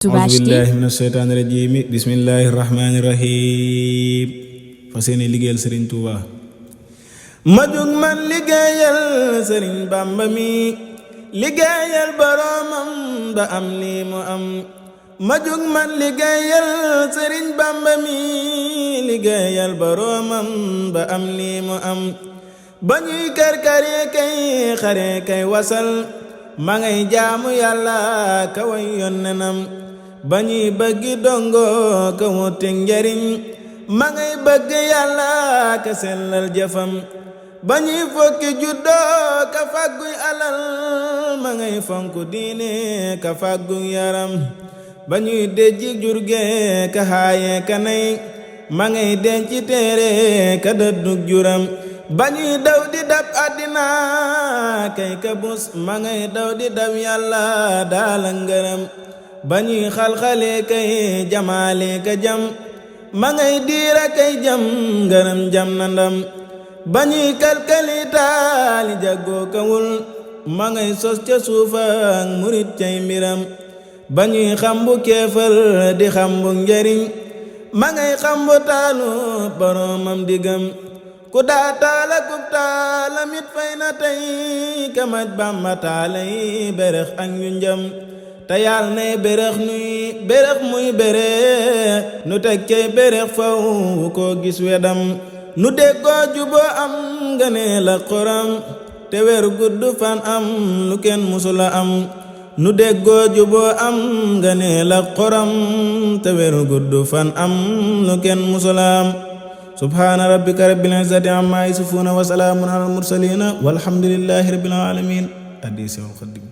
Auzu billahi mina sheytaani rajiim bismillahi rahmaani rahiim fas yéene liggéeyal Sëriñ Tuuba. Ma jug man liggéeyal Sëriñ Bàmba mi liggéeyal boroomam ba am lii mu am. Ma jug man liggéeyal Sëriñ Bàmba mi liggéeyal boroomam ba am lii mu am. Ba ñuy kër-këree kay xare kay wasal ma ngay jaamu Yàlla ka way yonnenam. Ba ñuy bëgg dongo ka wuti njariñ ma ngay bëgg Yàlla ka sellal jëfam. Ba ñuy fokki juddoo ka fàgguy alal ma ngay fonk diine ka fàgguy yaram. Ba ñuy dejji jurge ka xaaye ka nay ma ngay denc téere ka dëddug juram. Ba ñuy daw di dab àddina kay ka bus ma ngay daw di dab Yàlla daala ngërëm. Ba ñuy xalxale kay jamaale ka jam ma ngay diira kay jam ngërëm jam na ndam. Ba ñuy kalkali taali jaggoo kawul ma ngay sos ca suufa ak murit cay mbiram. Ba ñuy xambu keefal di xambu njariñ ma ngay xambu taalu boroomam digam. Ku daa taala kub taalamit fay na tey kamaj Bàmba taalay berex ak ñu njam. Te Yàlla nay berex nuy berex muy berex nu teg cay berex faw koo gis wedam. Nu déggoo juboo am ngëneel ak xoram te wer gudd fan am lu kenn musula am. Nu déggoo juboo am ngëneel ak xoram te wer gudd fan am lu kenn musula am. Subhaana rabbika rabbil izzati amma yasifuuna wa salaamun alal mursaliina walhamdulillahi rabbil aalamiin. Addi Seexul Xadiim.